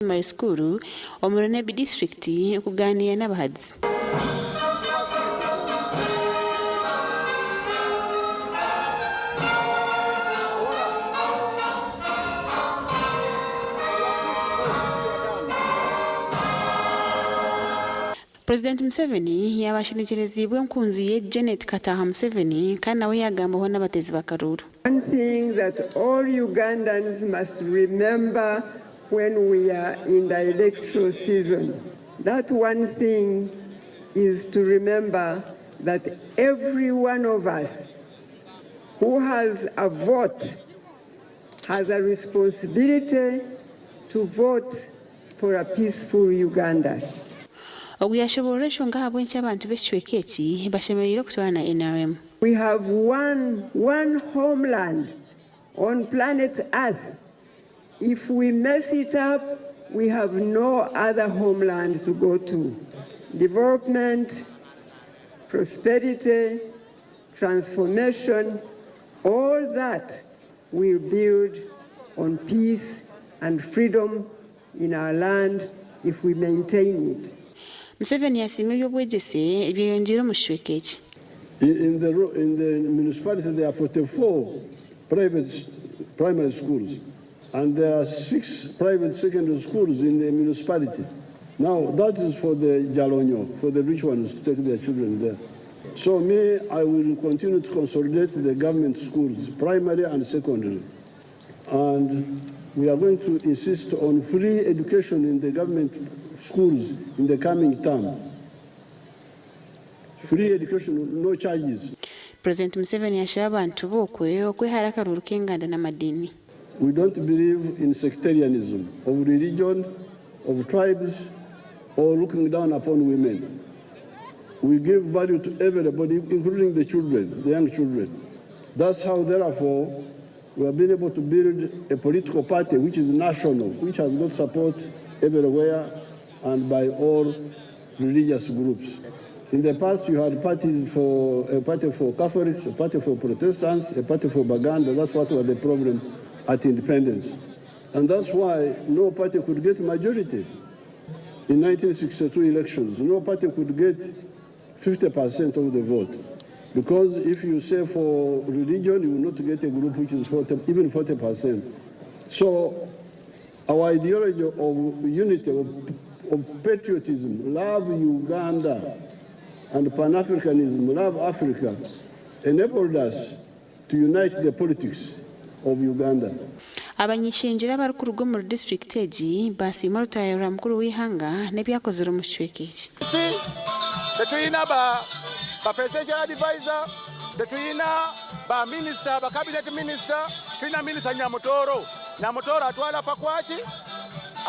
Primary School omuri Nebbi disiturikiti kugaaniira n'abahagizi. Purezidenti Museveni yaaba ashenekyerezibwe enkunzi ye Janet Kataaha Museveni kandi nawe yaagambaho n'abateezi b'akaruuru. One thing that all Ugandans must remember when we are in the electoral season, that one thing is to remember that every one of us who has a vote has a responsibility to vote for a peaceful Uganda. Ogu yashoboorora enshonga ahabw'enki abantu b'ekicweka eki bashemereire okutwara na nrm. We have one one homeland on planet earth, if we mess it up we have no other homeland to go to. Development, prosperity, transformation, all that will build on peace and freedom in our land if we maintain it. Museveni yasiima eby'obwegyese ebyeyongyeire omu kicweka eki. In the, in the municipality there are 44 private primary schools and there are 6 private secondary schools in the municipality. Now that is for the Jalonyo, for the rich ones to take their children there. So me, I will continue to consolidate the government schools, primary and secondary. And we are going to insist on free education in the government schools in the coming term. Free education, no charges. Purezidenti Museveni yashaba abantu b'okwe okwehara akaruuru k'enganda n'amadiini. We don't believe in sectarianism of religion, of tribes, or looking down upon women. We give value to everybody, including the children, the young children. That's how, therefore, we have been able to build a political party which is national, which has got support everywhere and by all religious groups. In the past, you had parties for a party for Catholics, a party for Protestants, a party for Baganda. That's what was the problem at independence. And that's why no party could get majority. In 1962 elections, no party could get 50% of the vote. Because if you say for religion, you will not get a group which is 40, even 40%. So our ideology of unity, of patriotism, love Uganda, and Pan-Africanism, love Africa, enabled us to unite the politics of Uganda. Abany'ishengyero abarikuruga omuri disiturikiti egi baasiima orutaaya rwa mukuru w'eihanga n'ebi akozire omu kicweka eki. Tetulina ba ba presidential advisor, tetulina ba minister, ba cabinet minister, tulina minister Nyamutoro. Nyamutoro atwala Pakwaki,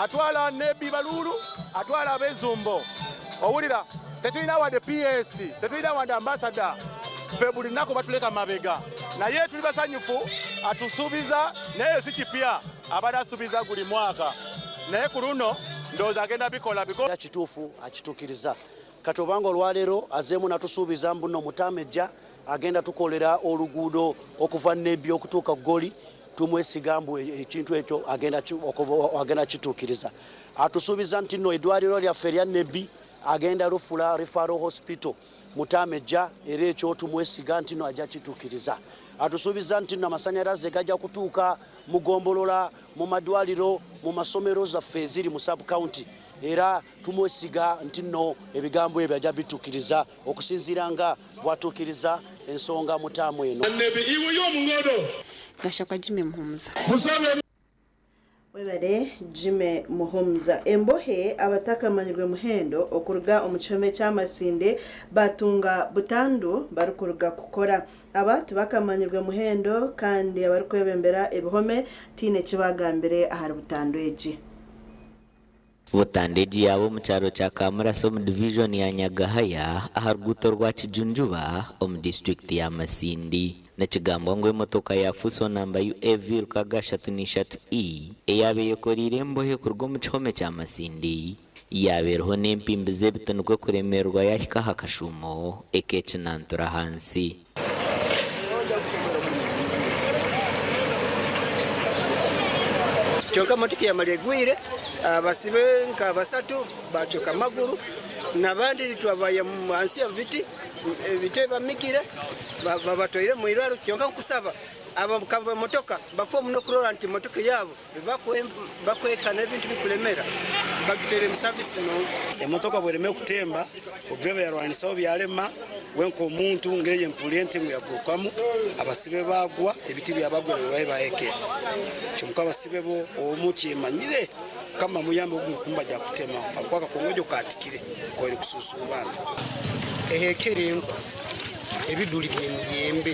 atwala Nebi Balulu, atwala Abezumbo. Owulira, tetulina wadde PS, tetulina wadde ambassador. Ffe buli lunaku batuleka mabega. Naye tuli basanyufu, atusuubiza, naye si kipya, abadde asuubiza guli mwaka. Naye ku luno ndowooza agenda bikola. Era kituufu akituukiriza. Kati obanga olwaleero azeemu natusuubiza mbu nno mu ttaama ejja agenda tukolera oluguudo okuva Nebbi okutuuka Ggoli, tumwesiga mbu ekintu ekyo agenda kituukiriza. Atusuubiza nti nno eddwaliro lyaffe erya Nebbi agenda lufula referral hospital mu ttaama ejja, era ekyo tumwesiga nti nno ajja kituukiriza. Atusuubiza nti nno amasanyalaze gajja kutuuka mu gombolola, mu madwaliro, mu masomero zaffe eziri mu sub county, era tumwesiga nti nno ebigambo ebyo ajja bituukiriza okusinziira nga bw'atuukiriza ensonga mu ttaamu eno. Gashakwa Jimmy Muhumuza. Webare Jimmy Muhumuza. Embohe abatakamanyirwe muhendo okuruga omu kihome kya Masindi batunga butandu barikuruga kukora. Aba tibakamanyirwe muhendo kandi abarikwebembera ebihome tihaine eki bagambire ahari butandu egi. Butandu egi yaaba omu kyaro kya Kamurasa omu divijoni ya Nyagahaya aha ruguuto rwa Kijunjuba omu disiturikiti ya Masindi. Nikigambwa ngu emotoka ya Fuso namba UAV 63 E eyaaba eyekoreire embohe kuruga omu kihome kya Masindi yaaba eriho n'empimbi z'ebiti nikwo kuremererwa yahika aha kashuumo ekekinantura ahansi. Kyonka emotoka yamara egwire, abasibe nka basatu bacweka amaguru n'abandi twabaiha ahansi y'ebiti, ebiti ebamigire babatwaire omu irwariro. Kyonka nkusaba abakama b'emotoka bafeho muno kurora nti emotoka yaabo bakwekana ebintu bikulemera bagiteere omu savisi nungi. Emotoka bwerema kutemba, odureeva yarwanisaho byarema, we nk'omuntu ngeyo empurire nti ngu yagurukamu, abasibe baagwa, ebiti byabagwera bibaye bahekera. Kyonka abasibe bo omu kyemanyire Mukama amuyambe ogu gurikumba gyakutemaho ahabw'okuba akakongojo kaatikire koine kusuusuubana. Eheekere enku, ebiduri by'emiyembe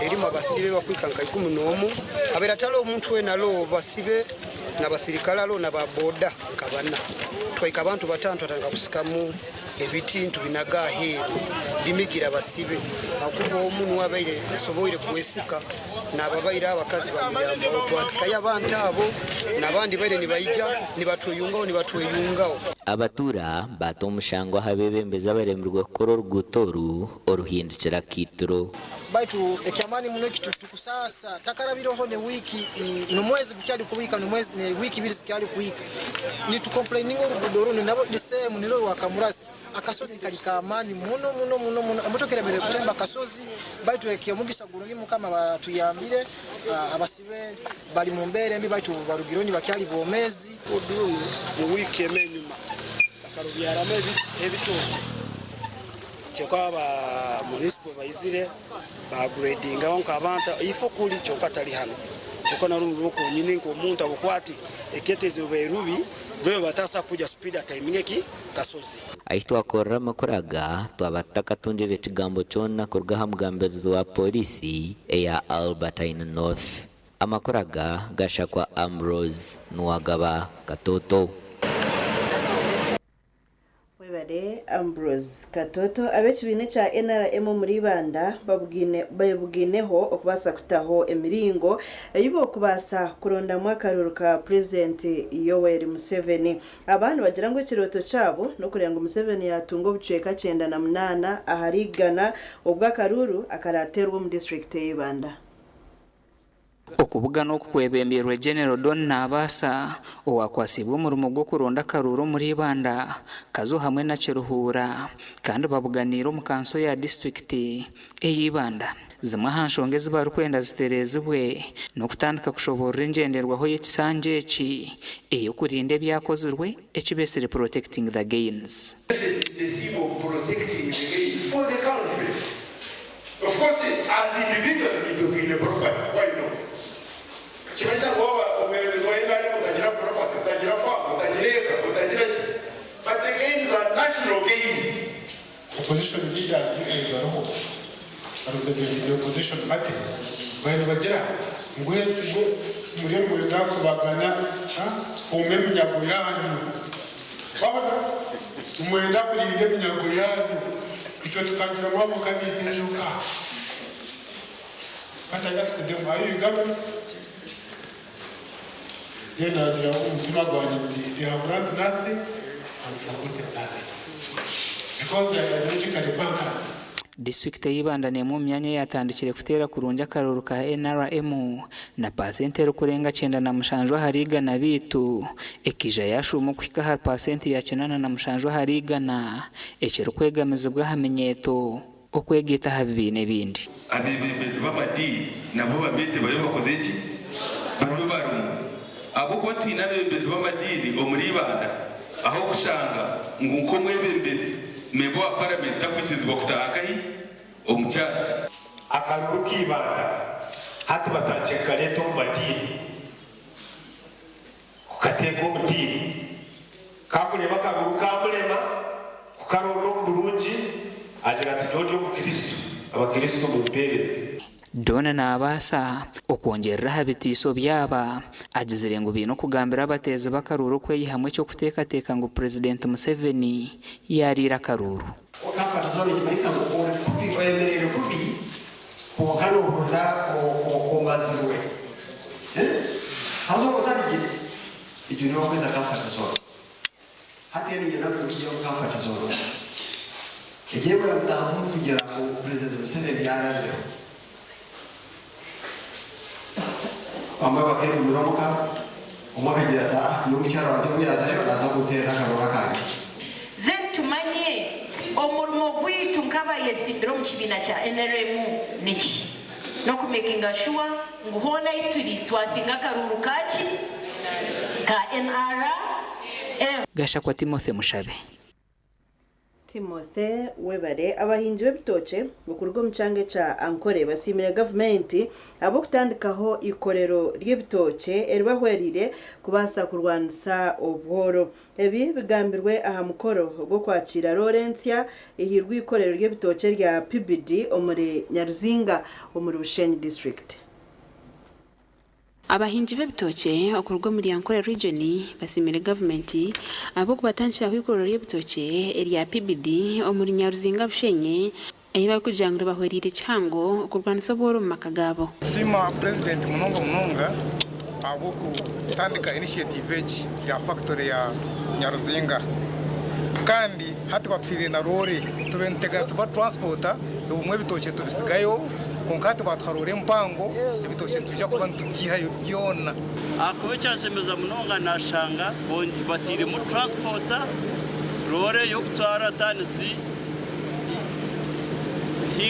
erimu abasibe bakuhika nka 11 abaire atariho omuntu weena aroho basibe n'abasirikare aroho na ba boda nka bana. Twahika abantu batano twatandika kusikamu ebiti nitubinaga aheeru bimigire abasibe ahakuba omu niwe abaire asoboire kwesika n'ababaire abakazi bamuyambaho. Twasikayo abantu abo n'abandi baire nibaija nibatweyungaho nibatweyungaho. Abatuura baata omushango aha beebembezi abaremirwe kukora oruguuto oru oruhindukire akaitiro. Baitu ekyamani muno ekitukusaasa takarabireho ne wiiki nomwezi gukyali kuhika nomwezi ne wiiki ibiri zikyali kuhika nitu complaininga oruguudo runu nabo the same nirwo rwa Kamurasi akasozi kali kamani muno muno muno muno emotoka eremerire kutemba akasozi baitu ekyomugisa gurungi mukama batuyambire abasibe bali mumbeera embi baitu barugireyo nibakyali bomezi. Oruguudo runu mu wiiki emwe enyuma bakarubyaramu ebitookye. Kyonka aba municipal baizire baguredingaho nk'abantu ifo kuri kyonka tari hanu. Kyonka narwo nirwo rwonyini nk'omuntu ahabw'okuba hati ekyetezi rubaire rubi rwebe bataasa kuja speed atayiminge ki kasozi. Ahi twakorera amakuru aga, twaba tutakatungire kigambo kyona kuruga aha mugambirizi wa Pooriisi eya Albertine North. Amakuru aga gashakwa Ambrose Nuwagaba Katoto. Webare Ambrose Katoto. Ab'ekibiina ekya NRM omuri Ibanda bebugiineho okubaasa kutaho emiringo ei bokubaasa kurondamu akaruuru ka Purezidenti Yoweri Museveni. Aba nibagira ngu ekirooto kyabo n'okureeba ngu Museveni yatunga obucweka 98 ahari igana obw'akaruuru akarateerwe omu disiturikiti y'Ibanda. Okubugana oku kwebembeirwe Genero Don Nabaasa owakwatsiibwe omurimo gw'okuronda akaruuru omuri Ibanda, Kazo hamwe na Kiruhura kandi babuganiire omu kanso ya disiturikiti eya Ibanda. Zimwe aha nshonga ezi barikwenda zitereezibwe n'okutandika kushoboorora engyenderwaho y'ekisanja eki ey'okurinda ebyakozirwe eki beetsire Protecting the Gains. The theme of protecting the gains for the country. Of course as individuals itwe twine property why not? Nikimanyisa ngu waaba omwebembezi wa Uganda otagira property, otagira farm, otagira eka, otagira ki but the gains are national gains. Opposition leaders bariho ba representing the opposition party bariyo nibagira ngu muriyo nimwenda kubagana kukuuma eminyago yaanyu. Wabona nimwenda kurinda eminyago yaanyu. Itwe tukagira ngu abo kabaita enjoka. But I ask them, are you Ugandans? Then naagira omu mutima gwangye nti they have learnt nothing and forgotten nothing because they are ideologically bankrupt. Disiturikiti ya Ibanda n'emwe omu myanya eyatandikire kuteera kurungi akaruuru ka NRM na paasenti erikurenga 97 ahari igana beitu ekaija yashuuma okuhika ahari paasenti ya 87 ahari igana ekirikwegamizibwa aha minyeeto okwegaita aha bibiina ebindi. Abeebembezi b'amadiini nabo babeete bariyo bakoze ki? Bariyo barimu. Ahabw'okuba twine abeebembezi b'amadiini omuri Ibanda, ah'okushanga ngu nk'omwebembezi, memba wa paramenti takwikirizibwa kutaaha nkahi? Omu church. Akaruru k'Ibanda hati batandikire kukareeta omu madiini, kukateeka omu diini. Kakureeba akaruru kamurema kukaronda omu burungi, agira ati nyowe ndi Omukristo, Abakristo mumpeereze. Don naabaasa okwongyerera aha bitiiso byaba, agizire ngu baine okugambira abateezi b'akaruuru okweyihamu eky'okuteekateeka ngu Purezidenti Museveni yaariire akaruuru. Comfort zone nikimanyisa ngu ori kubi, oyemereire kubi kwonka nohurira omazirwe. Haza obwo otari gye, egyo niyo bakweta comfort zone. Hati niinyenda ngu tugye omu comfort zone. Egyo embwa yamutaahamu kugira ngu President Museveni yaarabireho. Bamwe bakeegumira omuka. Omwe akagira ati, Ah, nyowe mukyara wangye obu yaazayo naaza kunteerera akaroora kangye. Then tumanye omurimo gwaitu nk'abayesimbire omu kibiina kya nrm niki? N'okumekinga shuwa ngu hoona ahi turi twasinga akaruuru ka ki? Ka nrm. Gashakwa Timothy Mushabe. Timothy Webare abahingi b'ebitookye okuruga omu kyanga ekya Ankole basiimire gavumenti ahabw'okutandikaho eikorero ry'ebitookye eribahwereire kubaasa kurwanisa obworo. Ebi bigambirwe aha mukoro gw'okwakiira roore ensya ehairwe eikorero ry'ebitookye erya PBD omuri Nyaruzinga omuri Bushenyi disiturikiti. Abahingi b'ebitookye okuruga omuri Ankole region basiimire gavumenti ahabw'okubatandikiraho eikorero ry'ebitookye erya PBD omuri Nyaruzinga Bushenyi ei barikugira ngu ribahwereire kihango okurwanisa obworo omu maka gaabo. Nsiima Purezidenti munonga munonga ahabw'okutandika initiative egi ya fakitore ya Nyaruzinga kandi hati batuhaire na roore tubaire nituteganisibwa transport obumwe ebitookye tubisigayo kwonka hati batuha roore mpango ebitookye nitwija kuba nitubyihayo byona. Ahakuba ekyanshemeza munonga nashanga batairemu transport roore y'okutwara tanizi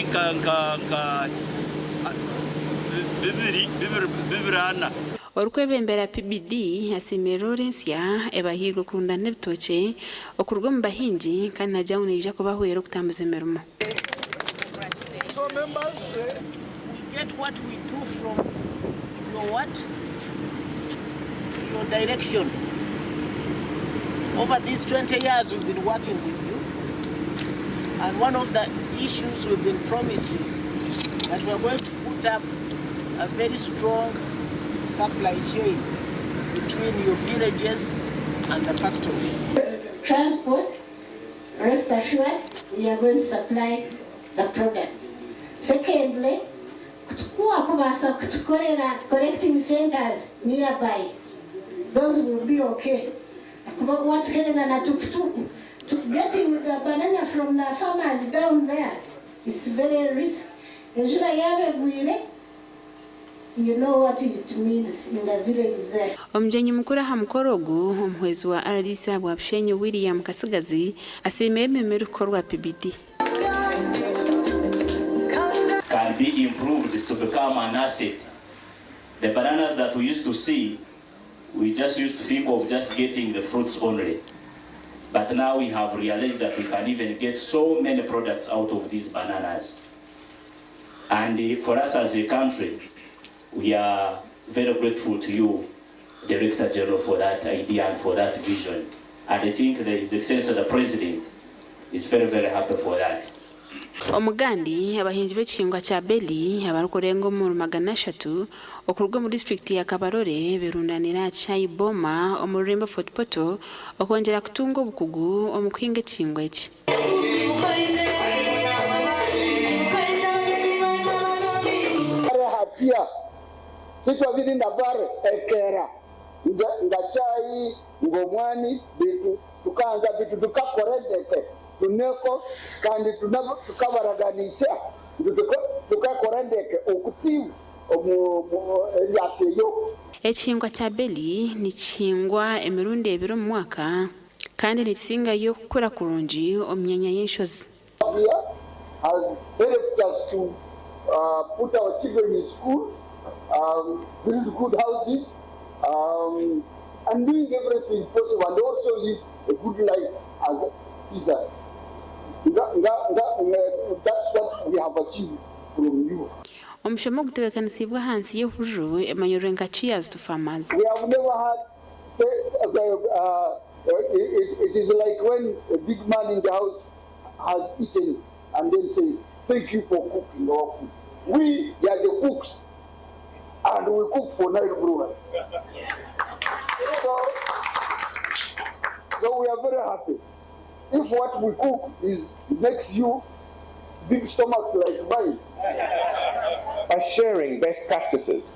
nka 24. Orikwebembera PBD asiimire roore ensya ebahairwe kurundana ebitookye okuruga omu bahingi kandi naagira ngu neija kubahwera okutambuza emirimo. Supply chain between your villages and the factory. Transport, rest assured, we are going to supply the product. Secondly, kutukuwa kubasa kutukorera collecting centers nearby. Those will be okay. Watuhereza na tukutuku. Getting the banana from the farmers down there is very risky. Enjura yabegwire. You know what it means in the village there. Omugyenyi mukuru aha mukoro ogu, omuhwezi wa RDC ahabwa Bushenyi William Katsigazi asiimire emirimo erikukorwa PBD. Can be improved to become an asset. The bananas that we used to see, we just used to think of just getting the fruits only. But now we have realized that we can even get so many products out of these bananas. And for us as a country, we are very grateful to you, Director General, for that idea and for that vision. And I think that His Excellency the President is very, very happy for that. Omugandi, abahingi b'ekihingwa kya Beli abarikurenga omuri 300 okuruga omu disiturikiti ya Kabarole berundanire aha kishaayi Boma omu rurembo Fort Portal okwongyera kutunga obukugu omu kuhinga ekihingwa eki. Hatia sitwabirinda bare ekera nga chai ngomwani bitu tukanza bitu tukakorendeke tuneko kandi tukabaraganisha tukakorendeke okutibu omu yaseyo. Ekihingwa kya Beli nikihingwa emirundi ebiri omu mwaka kandi nikisingayo kukura kurungi omu myanya y'enshozi. Has helped us to put our children in school, build good houses, and doing everything possible, and also live a good life as peasants. That's what we have achieved from you. Omushomo ogutebeekanisiibwe ahansi y'obuju emanyirwe nka Cheers to Farmers. We have never had, say, it is like when a big man in the house has eaten and then says, thank you for cooking our food. We are the cooks, and we cook for Nile Breweries. So we are very happy. If what we cook is makes you big stomachs like mine. By sharing best practices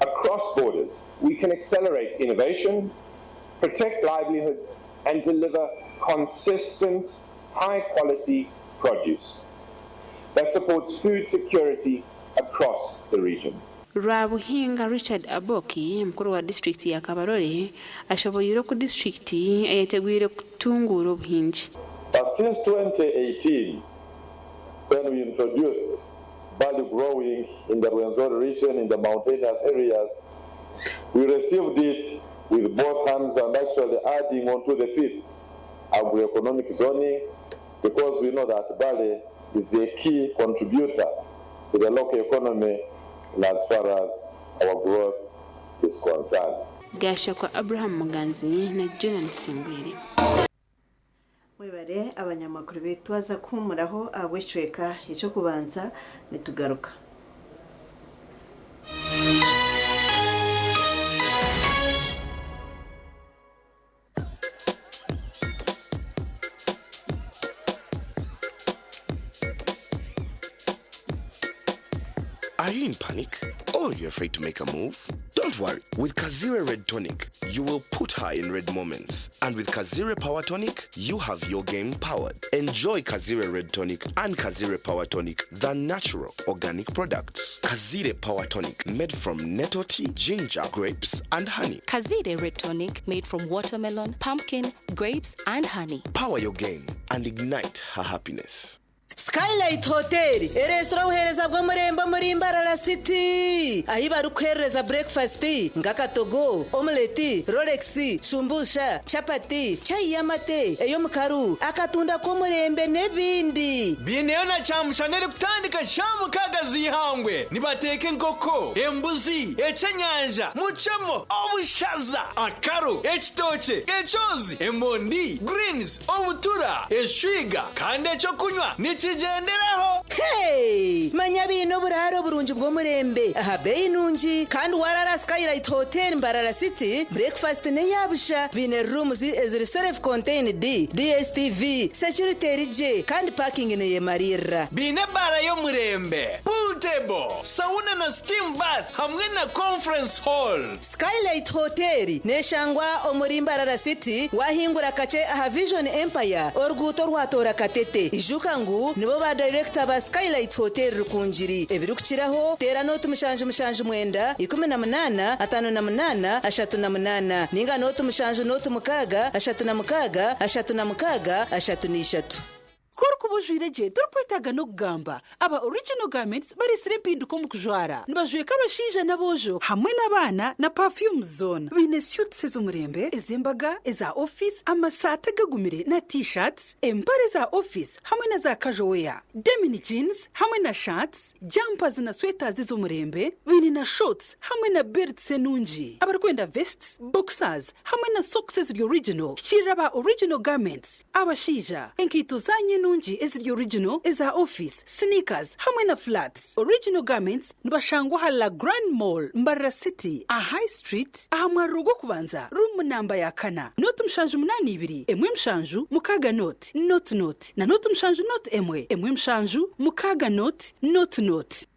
across borders, we can accelerate innovation, protect livelihoods, and deliver consistent, high-quality produce that supports food security across the region. Rwabuhinga Richard Aboki, mukuru wa disiturikiti ya Kabarole ashoboreire oku disiturikiti eyetegwire kutunguura obuhingi. But since 2018, when we introduced barley growing in the Rwenzori region in the mountainous areas, we received it with both hands and actually adding onto the fifth agroeconomic zoning because we know that barley is a key contributor to the local economy in as far as our growth is concerned. Gashakwa Abraham Muganzi na Jonan Singwire. Mwebare abanyamakuru bitwaza kuhumuraho ahabw'ekicweka eky'okubanza nitugaruka. Are you in panic or you're afraid to make a move? Don't worry. With Kazire Red Tonic, you will put her in red moments. And with Kazire Power Tonic, you have your game powered. Enjoy Kazire Red Tonic and Kazire Power Tonic, the natural organic products. Kazire Power Tonic, made from nettle tea, ginger, grapes, and honey. Kazire Red Tonic made from watermelon, pumpkin, grapes, and honey. Power your game and ignite her happiness. Skylight Hotel eresura obuheereza bw'omurembe omuri Mbarara City ahi barikuherereza breakfast nk'akatogo, omelette, rolex, shumbusha, chapati, chai y'amate, ey'omukaru, akatunda k'omurembe n'ebindi. Biineyo na kyamushana erikutandika shaaha mukaaga z'eihangwe. Nibateeka enkoko, embuzi, ekyenyanja, mucemo, obushaza, akaru, ekitookye, ekyozi, emondi, greens, obutura, eshwiga kandi ekyokunywa nikigyenderaho. Hey! Manya biine oburaaro burungi bw'omurembe aha beeyi nungi kandi warara Skylight Hotel Mbarara City breakfast n'eyabusha biine rooms eziri self contained, DSTV, security eri gye kandi parking neyemariirira. Biine ebaara y'omurembe, pool table, sauna na steam bath hamwe na conference hall. Skylight Hotel neshangwa omuri Mbarara City wahingura kakye aha Vision Empire oruguuto orwatoora Katete. Ijuka ngu nibo ba dayirekita ba Skylight Hotel Rukungiri. Ebirikukiraho teera nooti 779 18 58 38 ninga nooti 7 nooti 6 36 36 33. Ku orikuba ojwaire gye torikwetaaga n'okugamba. Aba Original Garments bareetsire empinduka omu kujwara. Nibajweka abashaija n'aboojo hamwe n'abaana na perfumes zoona. Baine suits ez'omurembe, ez'embaga, eza ofiisi, amasaati agagumire na T-shirts, empare za ofiisi hamwe na za casual wear, denim jeans hamwe na shirts, jumpers na sweaters ez'omurembe. Baine na shorts hamwe na belts enungi. Abarikwenda vests, boxers hamwe na socks eziri original, hikiirira aba Original Garments. Abashaija, enkaito zaanyu enungi eziri original, eza ofiisi, sneakers hamwe na flats. Original Garments nibashangwa aha La Grande Mall, Mbarara City, aha High Street, aha mwariro gw'okubanza, ruumu namba ya kana, nooti 7 82 1 7 6 nooti, nooti nooti na nooti 7 nooti 1 1 7 6 nooti, nooti nooti.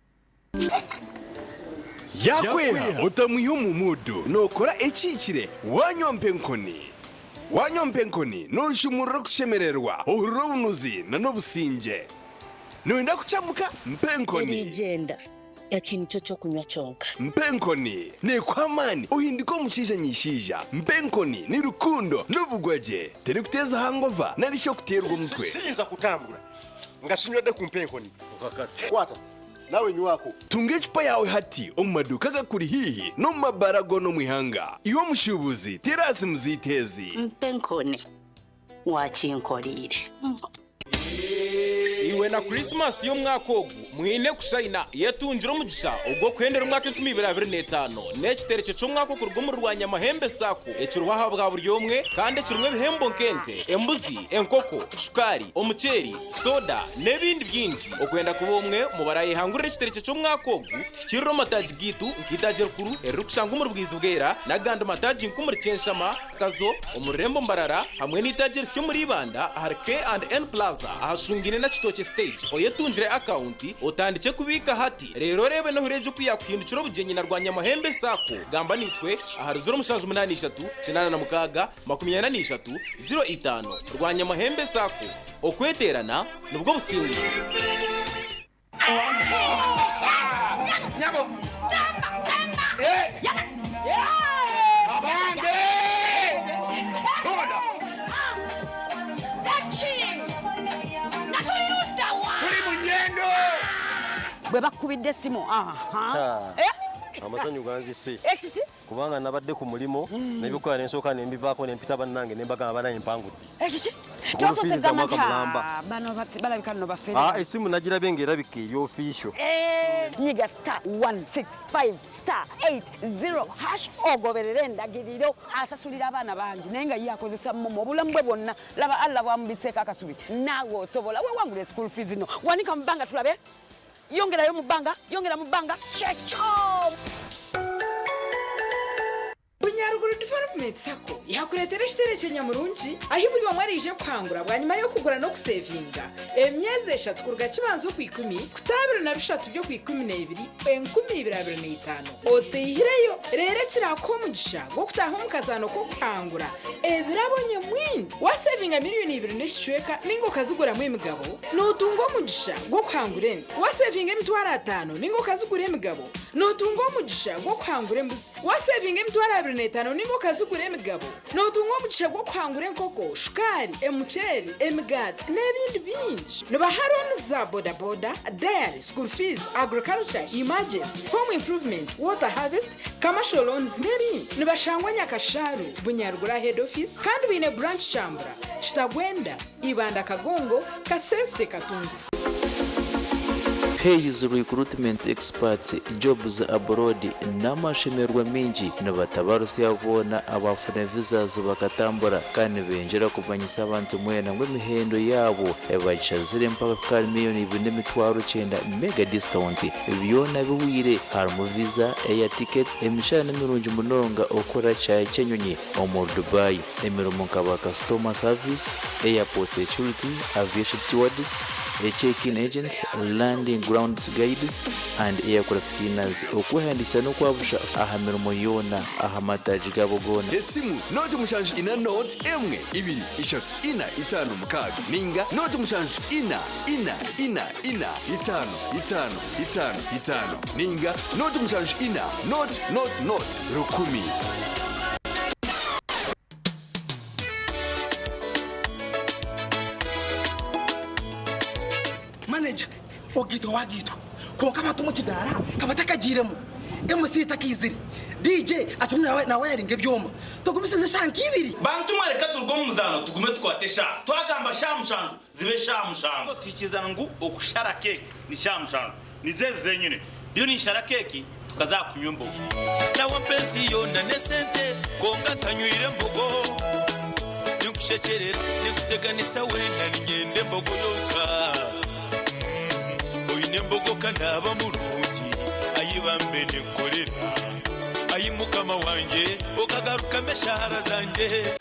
Yakweha otamwiha omu muudu nookora ekihikire wanywa mpa enkoni. Wanywa mpa enkoni nooshumurura okushemererwa, ohurira obunuzi n'obusingye. Nooyenda kukyamuka? Mpa enkoni. Erigyenda, eki nikyo ky'okunywa kyonka. Mpa enkoni neekuha amaani ohinduke omushaija nyishaija. Mpa enkoni ni rukundo n'obugwagye. Terikuteeza hangova nari shi okuteerwa omutwe. Siyinza kutambula nga sinywedde ku mpa enkoni. Kwata nawe nywako. Tunga ecupa yaawe hati omu maduuka agakuri haihi n'omu mabaara goona omu ihanga. Iwe omushuubuzi teera aha simu zaitu ezi. Mpa enkoni wakinkoreire. Iwe na Krisimasi y'omwaka ogu mwine kushayina. Yetungire omugisha ogw'okuhendera omwaka 2025 n'ekiterekye ky'omwaka okuruga omuri Rwanyamahembe Sacco ekiriho aha bwa buri omwe kandi ekirimu ebihembo nk'ente, embuzi, enkoko, shukaari, omuceeri, soda n'ebindi bingi. Okwenda kuba omwe omu barayehangurira ekiterekye ky'omwaka ogu, tuhikirire omu mataagi gaitu nk'eitaagi erikuru eririkushangwa omuri Bwizibwera n'agandi mataagi nk'omuri Kyenshama, Kazo, omu rurembo Mbarara hamwe n'eitaagi erisya omuri Ibanda ahari K and N Plaza ahashungaine na Kitookye Stage. Oyetungire akawunti otandikye kubiika hati reero oreebe n'ohurire oku yaakuhindukira obugyenyi na Rwanyamahembe Sacco. Gamba naitwe ahari 0783 86 43 05. Rwanyamahembe Sacco, okweteerana nibwo businguzi. Nyabo. Bwe bakukubidde essimu aha. Eh? Amasanyu ganzise. Ekiki? Kubanga nabadde ku mulimu nebyokukola nensooka nembivaako nempita bannange nembagamba banaye mpangudde. Ekiki? School Tosoose fees za gamba mwaka nti mulamba. "Ah, bano balabika nno bafere. Ah, essimu nagirabye ng'erabika eri official. Eh, nyiga star 165 star 80 hash ogoberere endagiriro. Asasulira abaana bangi naye nga ye akozesa momo obulamu bwe bwonna. Laba Allah bwamubiseeko akasubi, naawe osobola wewangula school fees no. Wanika mu bbanga tulabe, yongerayo mu bbanga, yongera mu bbanga, kyekyo. Bunyaruguru Development Sacco yakureetera ekitere ky'enyamurungi ahi buri omwe araije kuhangura bwanyima y'okugura n'okusevinga emyezi 3 kuruga kibanza oku 10 kuta 23 by'oku 12 2025 oteihireyo. Reero ekirakuha omugisha gw'okutaaha omu kazaano k'okuhangura ebirabo nyamwingi. Wasevinga miliyoni 2 n'ekicweka ninga okaziguramu emigabo, nootunga omugisha gw'okuhangura ente. Wasevinga emitwaro 5 ninga okazigura emigabo, nootunga omugisha gw'okuhangura embuzi. Wasevinga emitwaro 25 ninga okazigura emigabo, nootunga omugisha gw'okuhangura enkoko, shukaari, emuceeri, emigaati n'ebindi bingi. Nibaha looni za bodaboda, dairy, school fees, agriculture, emergency, home improvement, water harvest, commercial loans n'ebindi. Nibashangwa Nyakasharu, Bunyaruguru head office, kandi baine branch Kyambura, Kitagwenda, Ibanda, Kagongo, Kasese, Katungu. Hayes Recruitment Experts Jobs Abroad n'amashemererwa mingi nibatabarusya boona abafuna visas bakatambura, kandi nibenjera kumanyisa abantu mwena ngu emihendo yaabo bagishazire mpaka kukara 2,900,000 mega discount. Byona biwire, harimu visa, air ticket, emishahara n'emirungi munonga, okukora kyayi ky'enyonyi omu Dubai, emirimo nka ba customer service, airport security, aviation stewards, check-in agents, landing grounds guides and aircraft cleaners. Okwehandiikisa n'okwabusha aha mirimo yoona aha mataagi gaabo goona. Esimu noti 7 4 noti 1 2 3 4 5 6 ninga noti 7 4 4 4 4 5 5 5 5 ninga noti 7 4 noti noti noti 1000. Manager ogitwa wagitwa, konka abantu omu kidaara kabatakagiiremu, MC takaizire, DJ akirimu nawayaringa ebyoma, tugumisirize eshaaha nk'ibiri. Bantu mwe, reka turuge omu muzaano, tugume tukwate eshaaha. Twagamba shaaha 7, zibe shaaha 7. Tuhikizana ngu okushara keeki ni shaaha 7, nizo ezi zenyine. Ndiyo ninshara keeki, tukaza kunywa embogo. Nawe mpensi yoona n'esente, kwonka ntanywire embogo. Ninkushekyerera, ninkuteganisa weena, niinyenda embogo yonka. Oine embogo ka naaba murungi, ayi bambe ninkorera. Ayi mukama wangye, okagarukamu eshaara zangye.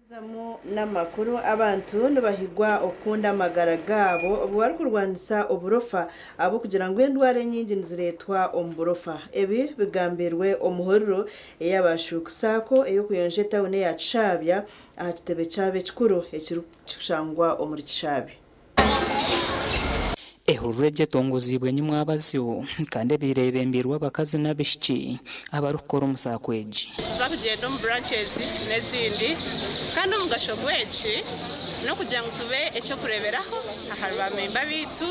Zamu n'amakuru. Abantu nibahigwa okukunda amagara gaabo obu barikurwanisa oburofa, ahabw'okugira ngu endwara enyingi nizireetwa omu burofa. Ebi bigambirwe omuhuriro ey'abashuukusaako ey'okuyonja etawuni eya Kishaabya aha kitebe kyabo ekikuru ekirikushangwa omuri Kishaabya. Ehururu egi etongoziibwe nyimwabazyo kandi ebaire eyebembeirwe abakazi n'abaishiki abarikukora omu saako egi. Nituza kugyenda omu branches n'ezindi kandi omugasho gw'eki n'okugira ngu tube eky'okureeberaho ahari bamemba baitu,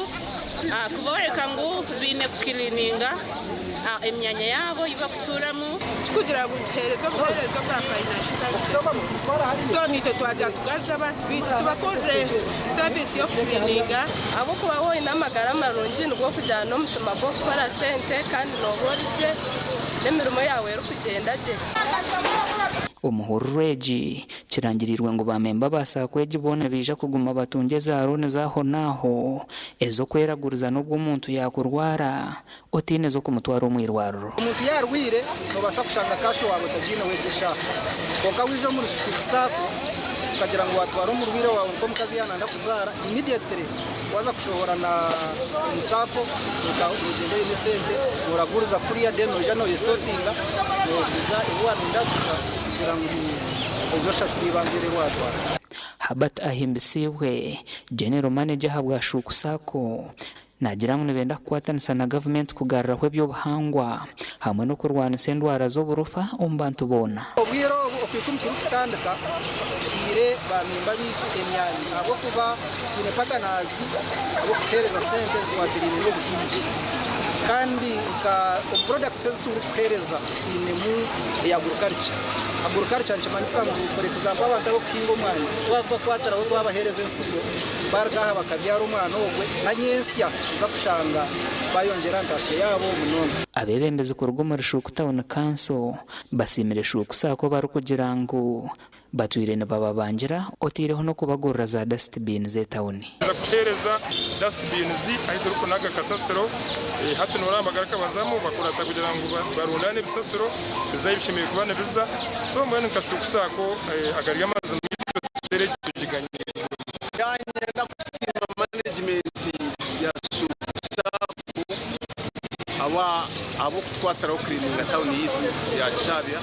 kubooreka ngu baine kukiriininga emyanya yaabo ei barikutuuramu. Kikugira ngu nituheereza obuheereza obwa financial services, so naitwe twagira tugaruze abantu baitu tubakorere service y'okukiriininga. Ahabw'okuba waaba oine amagara marungi nibwo orikugira n'omutima gw'okukora sente kandi nooba ori gye n'emirimo yaawe erikugyenda gye. Omu hururu egi, kirangiriirwe ngu bamemba ba saako egi boona nibaija kuguma batungye za looni z'ahonaaho ez'okweraguriza n'obu omuntu yaakurwara otaine ez'okumutwara omu irwariro. Omuntu yaarwaire noobaasa kushanga cash waawe otagiine weega eshaaha, kwonka waija omuri Shuuku Sacco ukagira ngu watwara omurwaire waawe, nk'omukazi yaananda kuzaara, immediately waza kushohora na omu SACCO nogyenda oine esente, noraguriza kuriya, then noija noyesortinga, noguza ebi waarenda kuguza kugira ngu oije oshashure eibanja eri watwara. Herbert Ahimbisibwe, General Manager ahabwa Shuuku Sacco, Naagira ngu nibenda kukwatanisa na gavumenti kugaruraho eby'obuhangwa hamwe n'okurwanisa endwara z'oburofa omu bantu boona. Obwire obu Okwikumi kurikutandika, tuhaire baamemba baitu emyanya ahabw'okuba twine patanaazi ab'okutuheereza sente ezikwatiraine n'obuhingi. Kandi nka omu porodakiti ezi turikuheereza twinemu eya agurikarica. Agurikarica nikimanyisa ngu for example abantu abarikuhinga omwani twakubakwatiraho twabaheereza ensigo baruga aha bakabyara omwani ogwe na nyentsya tuza kushanga bayongyera aha ntaasya yaabo munonga. Abeebembezi kuruga omuri Shuuku Town Council basiimire Shuuku Sacco barikugira ngu batwire nibababangira oteireho n'okubagurira za dustbin z'etawuni. Tuza kuheereza dustbins ahu turikunaga kasasiro. Hati nooraba bagaruka bazamu bakurata kugira ngu barundaane ebisasiro bize ahu bishemereire kuba nibiza. So mbwenu nka Shuuku Sacco agari amazima itwe tuteera egi tugiganyirwemu. Nanyenda kusiima management ya Shuuku Sacco ahabw'okutukwatiraho kukiriininga tawuni yaitu ya Kishabya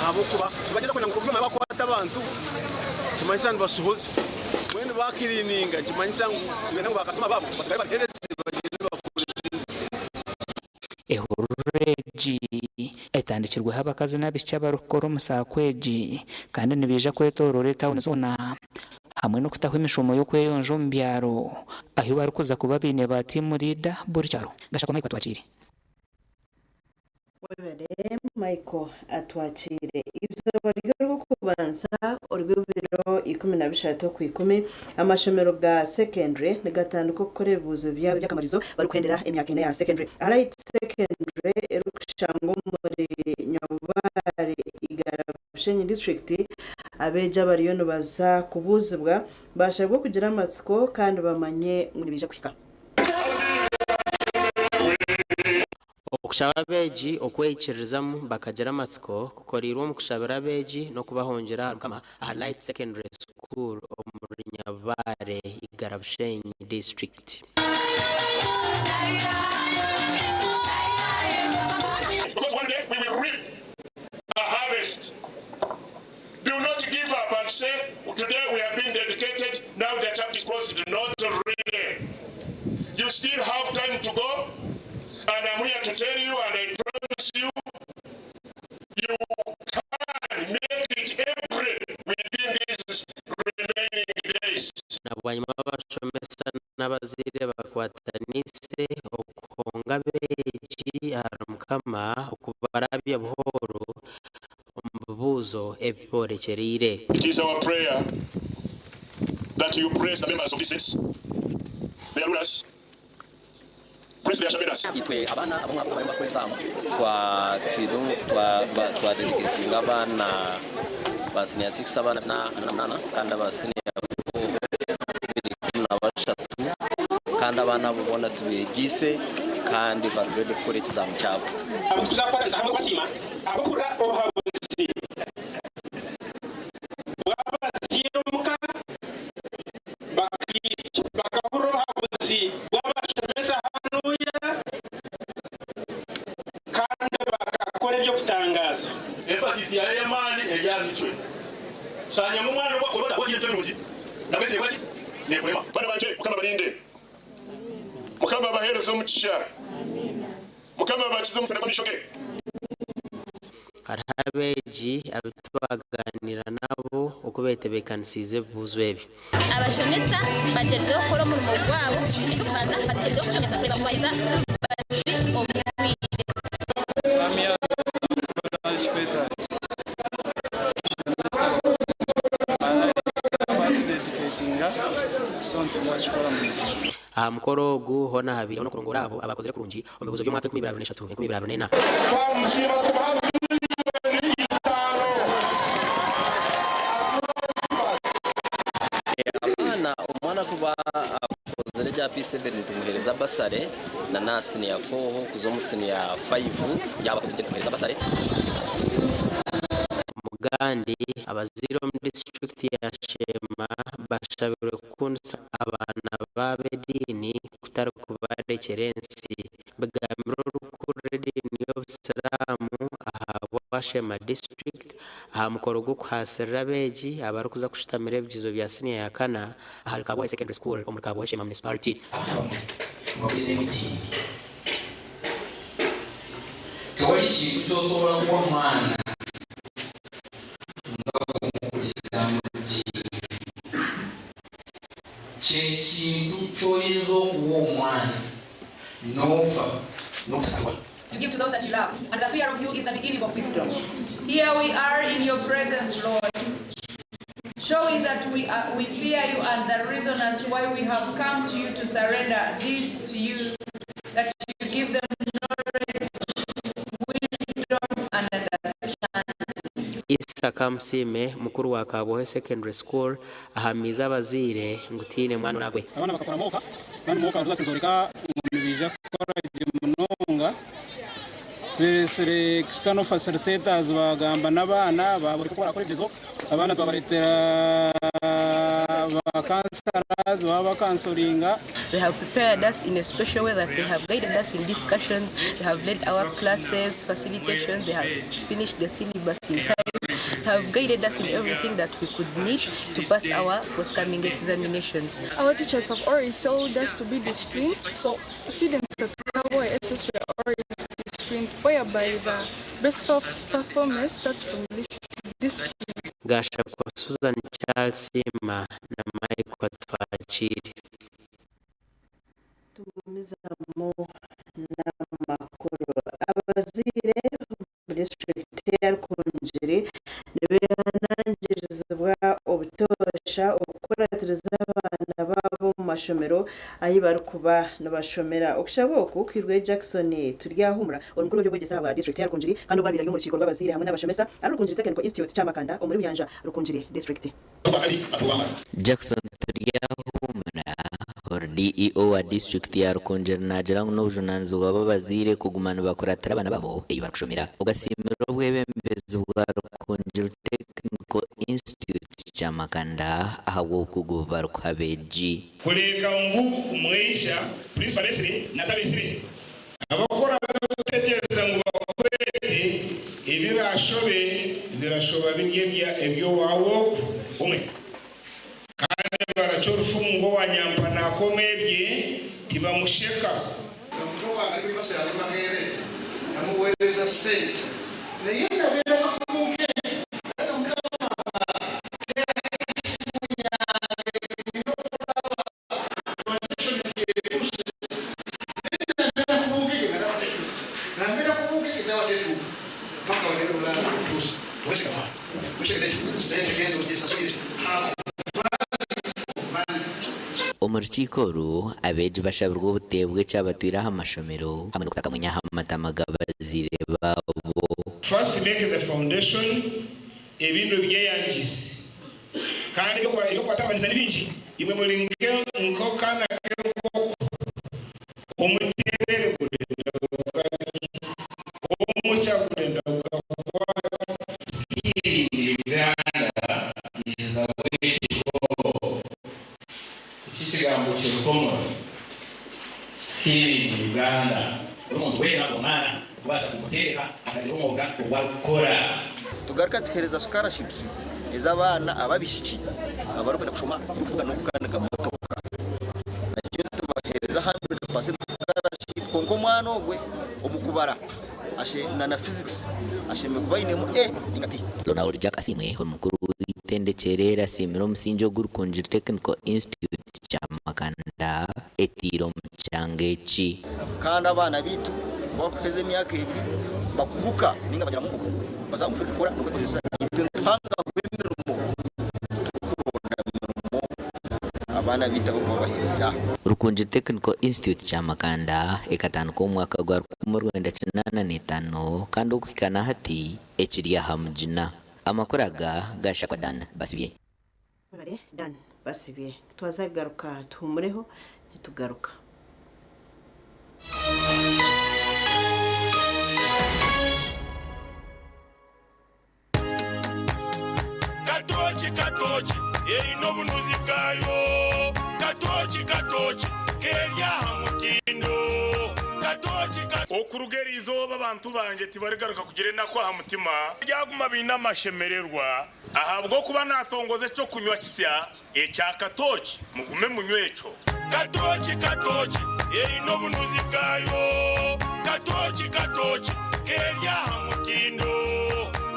ahabw'okuba nibagyeza kwenda ngu obu bakwata abantu nikimanyisa nibashohoza mbwenu bakiriininga nikimanyisa ngu nibenda ngu bakasitoma baabo basigare bari healthy bagyende bakore ezindi sente. Ehururu egi etandikirweho abakazi n'abaishiki abarikukora omu saako egi kandi nibaija kwetooroora etawuni zoona hamwe n'okutaho emishomo y'okweyonja omu byaro ahu barikuza kuba baine ba tiimu liida buri kyaro. Gashakwa Michael Atwakiire. Webare Michael Atwakiire. Eizooba ry'orw'okubanza orw'ebiro 13 Okwikumi, amashomero ga secondary nigatandika okukora ebibuuzo byabo by'akamarizo barikuhendera emyaka ena ya secondary. Aha Light Secondary erikushangwa omuri Nyabubare, Igara Bushenyi disiturikiti, abeegi abariyo nibaza kubuuzibwa baashabwa okugira amatsiko kandi bamanye ngu nibaija kuhika. Okushaba abeegi okweyikiririzamu bakagira amatsiko kukoreirwe omu kushabira abeegi n'okubahongyera ahari Mukama aha Light Secondary School omuri Nyabubare, Igara Bushenyi disiturikiti. Because one day we will reap a harvest. Do not give up and say, today we have been dedicated, now the chapter is closed. Not really. You still have time to go, and I'm here to tell you, and I promise you, you can make it every within these remaining days. Na bwanyima abashomesa n'abazaire bakwatanise okuhonga abeegi ahari Mukama okubarabya buhooro omu bibuuzo ebi boorekyereire. It is our prayer that you bless the members of this sense, their rulers, bless their shepherds. Itwe abaana ab'omwaka ogu bakora exam twa twine twa twa dedicatinga abaana ba senior 6 abaana na 48 kandi aba senior 4 13 kandi abaana abo boona tubeegiise kandi bari ready kukora ekizamu kyabo. Abu tukuza kukwatanisa hamwe kubasiima ahabw'okuhurira obuhabuzi bw'abazaire omuka, bakahurira obuhabuzi bw'abashomesa hanuya kandi bakakora eby'okutangaaza. Emphasis yayo y'amaani eri aha micwe. Tushangire ngu omwana obu akora ota, ogira emicwe mirungi, nabwo ensi neekora ki? Neekurema. Baana bangye, Mukama abarinde. Mukama abaheereze omugisha. Mukama abakize omushana gw'amaisho ge. Hariho abeegi abu twaganira nabo oku betebeekanisiize ebibuuzo ebi. Abashomesa bagyerizeho kukora omurimo gwabo. Eky'okubanza bagyerizeho kushomesa kureeba ngu baheza silabasi omu bwire. Aha mukoro ogu hoona habaireho n'okurongoora abo abakozire kurungi omu bibuuzo by'omwaka 2023, 2024. Twamusiima kubaha biliyoni 5. Abaana omwana kuba akozire egya P7 nitumuheereza bursary na na senior 4 kuza omu senior 5 yaaba akozire gye nitumuheereza bursary. Mugandi abazaire omu disiturikiti ya Sheema bashabirwe kukundisa abaana baabo ediini kutari kubarekyera ensi. Bigambirwe orikukurira ediini y'obusiraamu aha bwa Sheema district aha mukoro gw'okuhaasirira abeegi abarikuza kushutamira ebigyezo bya siniya ya kana ahari Kabwayi Secondary School omuri Kabwayi Sheema Municipality. Mubakurizeemu eddiini. Tewali kintu ky'osobola kuwa mwana nga bw'omukuliza mu ddiini. Kye kintu ky'oyinza okuwa omwana n'ofa n'otasabwa. You give to those that you love, and the fear of you is the beginning of wisdom. Here we are in your presence, Lord, showing that we fear you and the reason as to why we have come to you to surrender these to you, that you give them knowledge, wisdom, and understanding. Isa Kamusiime mukuru wa Kabwohe Secondary School ahamiize abazaire ngu tihaine mwana oragwe. Abaana bakakora mock kandi mock tuzasoreka ngu nibaija kukora gye munonga. Tweresire external facilitators bagamba n'abaana baboreka oku barakora ebigyezo. Abaana twabareetera ba counselors baba bacounselinga. They have prepared us in a special way that they have guided us in discussions, they have led our classes, facilitation, they have finished the syllabus in time, they have guided us in everything that we could need to pass our forthcoming examinations. Our teachers have always told us to be disciplined, so students at Kabwohe SS were always disciplined, whereby the best performance starts from this discipline. Gashakwa Susan Charles Sima na Michael Twakire. Tugumizamu n'amakuru. Abazaire omu disitulikiti ya Rukungiri nibehanangirizibwa obutoosha okukuratiriza abaana baabo omu mashomero ahu barikuba nibashomera. Okushaba oku kwirwe Jackson Turyahumura, omukuru w'eby'obwegyese bwa disitulikiti ya Rukungiri kandi obwabaire ari omu rukiiko rw'abazaire hamwe n'abashomesa ahari Rukungiri Technical Institute Kyamakanda omuri Buyanja, Rukungiri District. Jackson Turyahumura, ori DEO wa disiturikiti ya Rukungiri naagira ngu n'obujunaanizibwa bw'abazaire kuguma nibakuratira abaana babo ei barikushomera. Ogasiimira obwebembezi bwa Rukungiri Technical Institute Kyamakanda ahabw'obukugu bu barikuha abeegi. Kureka ngu omweisha principal abesire natabesire abakora kutegereza ngu bakwete ebirashobe birashoba biri eby'owaawe ogu omwe kandi baraca orufumu ngu owa nyampa nakoma ebye tibamusheka. Omuto wange ali kuli ali Makerere namuweereza ssente naye nabeera kakubuke. Omu rukiiko oru, abeegi bashabirwe obuteebwa ekyabatwire aha mashomero hamwe n'okutakamwenya aha matama g'abazaire baabo. First make the foundation ebindi obyeyangise kandi eby'okubatabaniza ni bingi imwe muri nk'akaana k'enkoko omuterere gurenda gukarya omuca gurenda gukakwata. Skilling Uganda is the way to go. Iki kigambo kiri common. Skilling Uganda. Omuntu weena omwana okubaasa kumuteeka akagira omwoga ogwakukora. Tugaruka tuheereza scholarships ez'abaana ababishiki abarikwenda kushoma kuvuga n'okukanika motoka, nakyo tubaheereza 100% scholarship, kwonka omwana ogwe omu kubara na physics ashemereire kuba ainemu A ninga B. Ronald Jack Asiimwe, omukuru w'eitendekyero eri asiimire omusingi ogu Rukungiri Technical Institute Kyamakanda etaire omu kyanga eki. Kandi abaana baitu bakuheza emyaka 2 bakuguka ninga bagira mungu baza omu field kukora n'okwekozesa. Itwe nituhanga emirimo, tukuronda emirimo abaana baitu abakubabaheereza. Rukungiri Technical Institute Kyamakanda ekatandika omu mwaka gwa 1985 kandi okuhika na hati ekiri aha mugina. Amakuru aga gashakwa Dan Basibye. Mwebare Dan Basibye. Twaza kugaruka tuhumureho nitugaruka. Katoki katoki erina obunuzi bwayo, katoki katoki kerya aha mutindo, katoki. Okuruga eriizooba abantu bangye tibarigaruka kugira enaku aha mutima, baryaguma baine amashemererwa, ahabw'okuba naatongoza eky'okunywa kisya ekya katooki, mugume munywe ekyo. Katooki, katooki, eine obunuzi bwayo. Katooki, katooki, k'eri aha mutindo.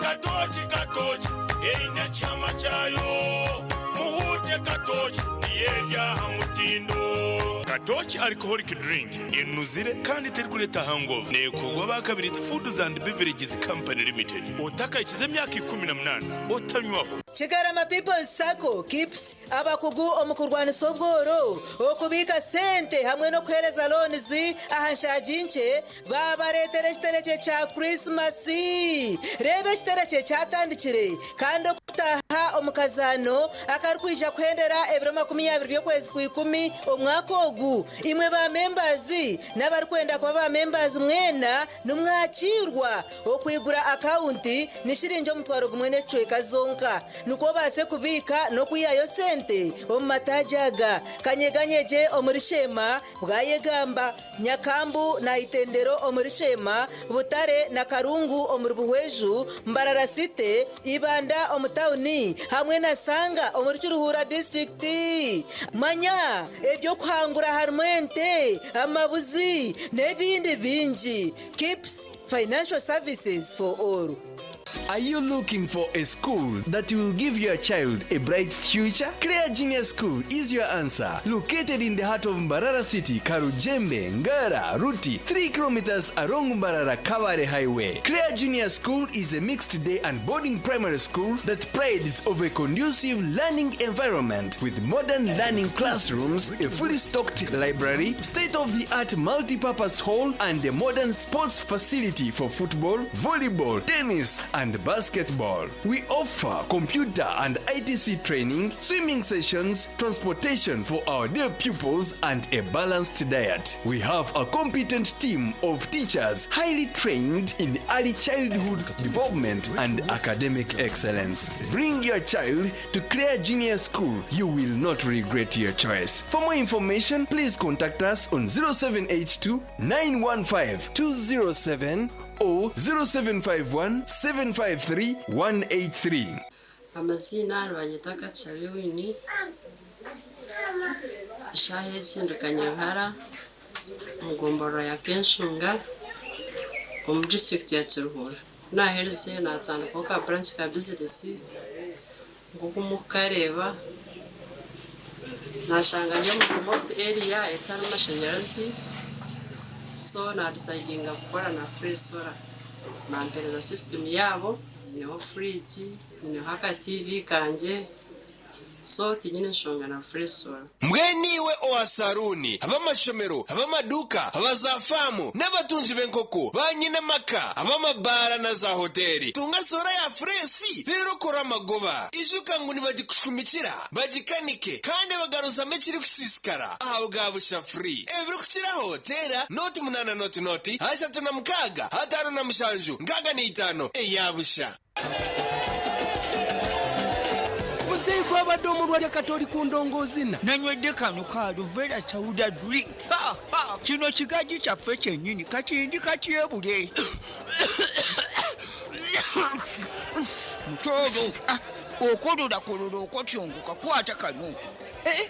Katooki, katooki, eine ekihama kyayo. Muhuute katooki, niyo eri aha mutindo. Katooki Alcoholic Drink enuzire kandi terikureeta hangover. Neekorwa aba Kabirizi Foods and Beverages Company Limited. Otakahikize emyaka 18 otanywaho. Kigarama People's Sacco, KIPS, abakugu omu kurwanisa obworo, okubiika sente hamwe n'okuheereza loans aha nshaagi nkye baabareetera ekiterekye kya Kurisimasi. Reeba ekiterekye kyatandikire kandi okutaaha omu kazaano akarikwija kuhendera ebiro 20 by'okwezi kwa ikumi omwaka ogu. Imwe ba membaazi n'abarikwenda kuba ba membaazi mwena nimwakiirwa. Okwigura akawunti ni shiringi 1000 n'ekicweka zonka nikwo obaase kubiika n'okwihayo sente omu mataagi aga, Kanyeganyegye omuri Sheema, Bwayegamba, Nyakambu na Itendero omuri Sheema, Butare na Karungu omuri Buhweju, Mbarara City, Ibanda omu tauni hamwe na Sanga omuri Kiruhura disiturikiti. Manya eby'okuhangura harimu ente, amabuzi n'ebindi bingi. Kips Financial Services for All. Are you looking for a school that will give your child a bright future? Clear Genius School is your answer. Located in the heart of Mbarara City, Karujembe, Ngara, Ruti, 3 kilometers along Mbarara Kaware Highway. Clear Junior School is a mixed day and boarding primary school that prides of a conducive learning environment with modern learning classrooms, a fully stocked library, state-of-the-art multi-purpose hall, and a modern sports facility for football, volleyball, tennis, and basketball. We offer computer and ITC training, swimming sessions, transportation for our dear pupils, and a balanced diet. We have a competent team of teachers highly trained in early childhood development and academic excellence. Bring your child to Clear Junior School. You will not regret your choice. For more information, please contact us on 0782 915 207 or 0751 753 183. Amaziina nibanyeta Katushabe Winnie, eshaaha egi ndi Kanyankara omu gomborora ya Kenshunga omu disiturikiti ya Kiruhura. Ku naaherize naatandikaho ka branch ka bizinesi nk'oku murikukareeba naashanga ndi omu remote area etarimu mashanyarazi so naadisayidinga kukora na Free Solar. Bampereza system yaabo, nyineho fridge, nyineho aka TV kangye so tinyine nshonga na Free Solar. Mbwenu iwe owa saruuni, ab'amashomero, ab'amaduuka, aba zaafaamu, n'abatungi b'enkoko, baanyine amaka, ab'amabaara na zaahoteeri, tunga soora ya fureesi reero okore amagoba. Ijuka ngu nibagikushumikira, bagikanike, kandi bagaruzamu ekirikusiisikara aha bwa busha free. Ebirikukiraho teera 08 00 36 57 65 eya busha. Muzeeyi gwabadde omulwadde kati oli ku ndongoozina. Nanywedde kano ka Aluvera Sauda Drink. Ha, ha, kino kigajji kyaffe kyennyini kati ndi katyebule. Mutooro, ah, okololakolola okotyongoka kwata kano. Eh,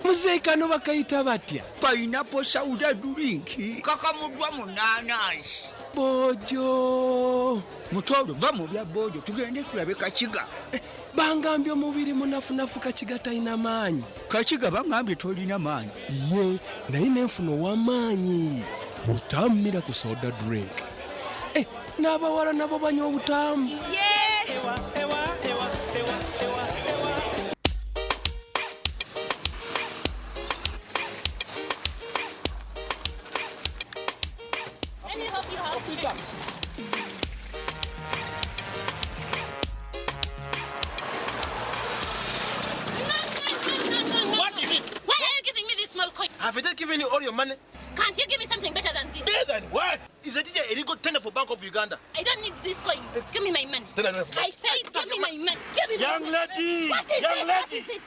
muzeeyi kano bakayita batya? Pineapple Sauda Drink kakamuddwa mu naanansi. Boojo. Mutooro va mu bya boojo tugende tulabe Kakiga. Eh, bangambye omubiri munafunafu Kakiga talina maanyi. Kakiga bangambye tolina maanyi. Ye naye nenfuna ow'amaanyi. Butammira ku soda drink. Eh, n'abawala nabo banywa obutaamu. Let me help you out. What is it? Why are you giving me this small coin? Have they given you all your money? Can't you give me something better than this? Better than what? Is a teacher illegal tender for Bank of Uganda? I don't need these coins. Give me my money. Then I don't have I said, give me my money. Give me my Young money. lady! What is Young it? What lady! is it?